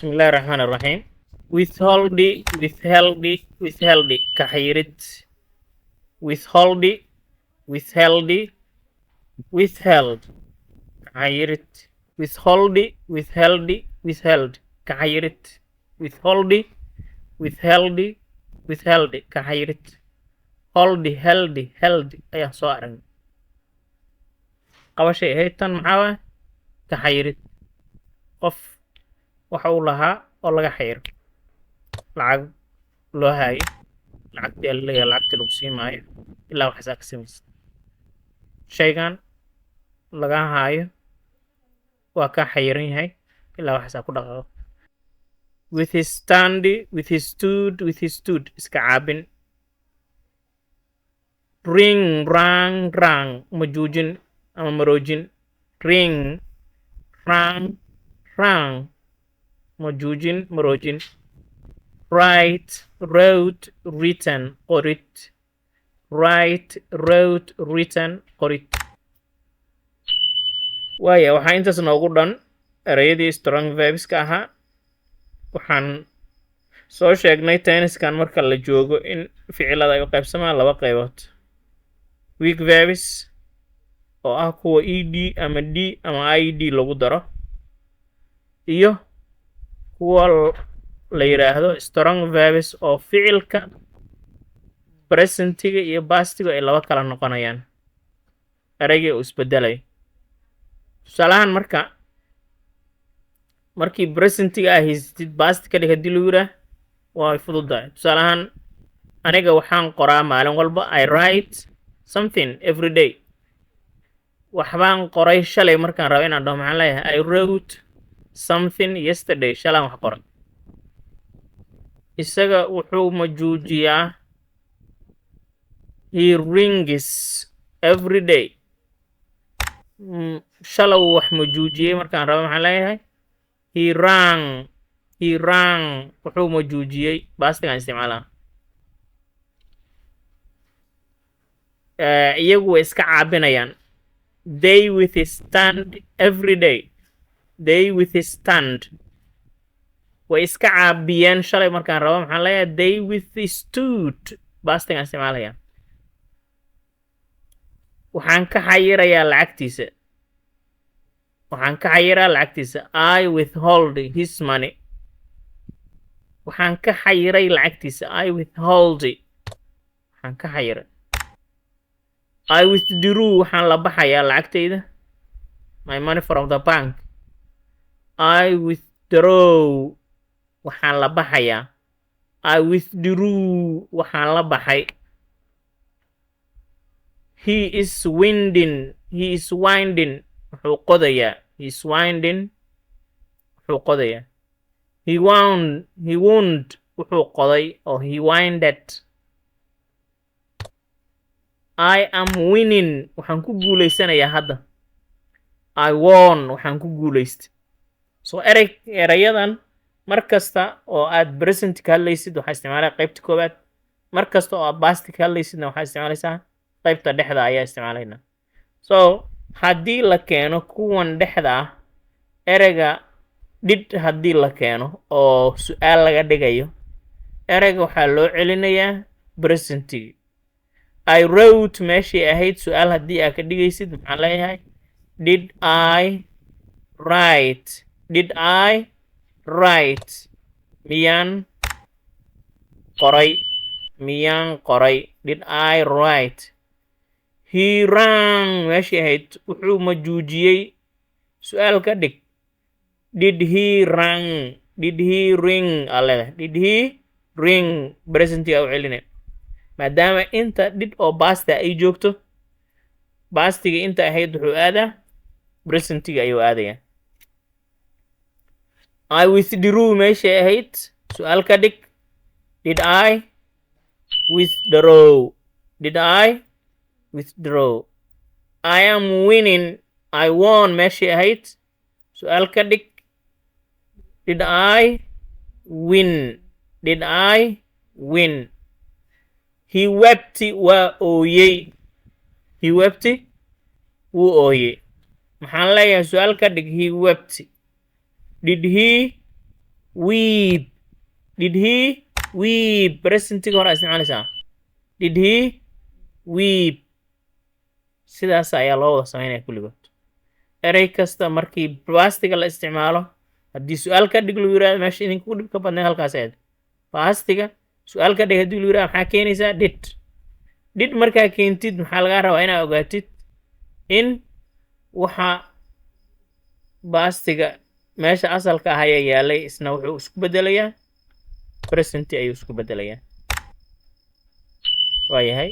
Bismillahi raxmaani raxiim. Withhold, withheld, withheld, ka xayirid. Withhold, withheld, withheld, ka xayirid. Withhold, withheld, withheld, ka xayirid. Withhold, withheld, withheld, ka xayirid. Hold, held, held ayaan soo aragnay. Qabashay ahayd, tan maxaa waay? Ka xayirid. Qof waxa uu lahaa oo laga xayiro, lacag loo haayo, lacagtii ala leeyahay, lacagtii lagu sii maayo ilaa waxaasaa ka samaysid. Shaygan laga haayo waa kaa xayiran yahay ilaa waxaasaa ku dhaqaaqo. Withstand, withstood, withstood, iska caabin. Wring, wrung, wrung, majuujin ama maroojin. Wring, wrung, wrung, majuujin, maroojin. Write, wrote, written, qorid. Write, wrote, written, qorid. Waaya, waxaa intaas noogu dhan ereyadii strong verbska ahaa. Waxaan soo sheegnay tense-kan marka la joogo in ficilada ay u qaybsamaan laba qaybood: weak verbs, oo ah kuwa ed ama d ama ied lagu daro, iyo kuwa la yidhaahdo strong verbs, oo ficilka presentiga iyo pastiga ay laba kala noqonayaan, ereygii uu isbedelay. Tusaalahaan, marka markii presentiga aa haysatid, past ka dhig haddii lagu yidhaah, waa fududahay. Tusaale ahaan, aniga waxaan qoraa maalin walba. I write something every day. Waxbaan qoray shalay markaan rabo inaan dhaho, maxaan leeyahay? I wrote something yesterday. Shalaan wax qoray. Isaga wuxuu majuujiyaa. He wrings every day. Shalow wax majuujiyey markaan rabo, maxaan leeyahay? He wrung. He wrung, wuxuu majuujiyey. Pastigaan isticmaalaa. Iyagu way iska caabinayaan. They withstand every day. They withstand, way iska caabiyeen shalay markaan rabo, maxaan leeyahay? They withstood. Pastigaan isticmaalaya. Waxaan ka xayirayaa lacagtiisa. Waxaan ka xayiraa lacagtiisa. I withhold his money. Waxaan ka xayiray lacagtiisa. I withhold, waxaan ka xayiray. I withdrew, waxaan la baxayaa lacagtayda, my money from the bank. I withdraw, waxaan la baxayaa. I withdrew, waxaan la baxay. He is winding. He is winding, wuxuu qodayaa. He is winding, wuxuu qodayaa. He wound. He wound, wuxuu qoday oo he winded. I am winning, waxaan ku guuleysanayaa hadda. I won, waxaan ku guuleystay. So erey erayadan mar kasta oo aad present ka hadlaysid, waxaa isticmaalaya qaybta koowaad. Mar kasta oo aad past ka hadlaysidna, waxaa isticmaalaysaa qaybta dhexda ayaa isticmaalaynaa. So haddii la keeno kuwan dhexda ah, ereyga did haddii la keeno oo su-aal laga dhigayo, ereyga waxaa loo celinayaa presentigi. I wrote meeshii ahayd, su-aal haddii aad ka dhigaysid, maxaan leeyahay? Did I write? Did I write? Miyaan qoray? Miyaan qoray? Did I write? He wrung meeshii ahayd, wuxuu majuujiyey, su-aal ka dhig. Did he wrung? Did he wring aa leedahay. Did he wring? Presentiga u celinaya, maadaama inta did oo pasta ay joogto, pastiga inta ahayd wuxuu aadaa presentiga ayuu aadayaa. I withdrew meeshay ahayd, su-aal ka dhig. Did I withdraw? Did I withdraw? I am winning. I won meeshay ahayd, su-aal ka dhig. Did I win? Did I win? He wept, waa ooyey. He wept, wuu ooyey. Maxaan leeyahay? Su-aal ka dhig. He wept. Did he Weep. Did he weep? Presentiga hore isticmaalaysaa. Did he weep? Sidaas ayaa loo wada sameynaya kulligood. Erey kasta markii pastiga la isticmaalo, haddii su-aal ka dhig lagu yirahdo, meesha idinku dhibka badnayd halkaas ahayd. Pastiga su-aal ka dhig haddii lagu yirahdo, maxaa keenaysaa? Did. Did markaa keentid, maxaa lagaa rabaa? Inaad ogaatid in waxa pastiga meesha asalka ah ayaa yaalay, isna wuxuu isku bedelayaa present ayuu isku bedelayaa. Waayahay.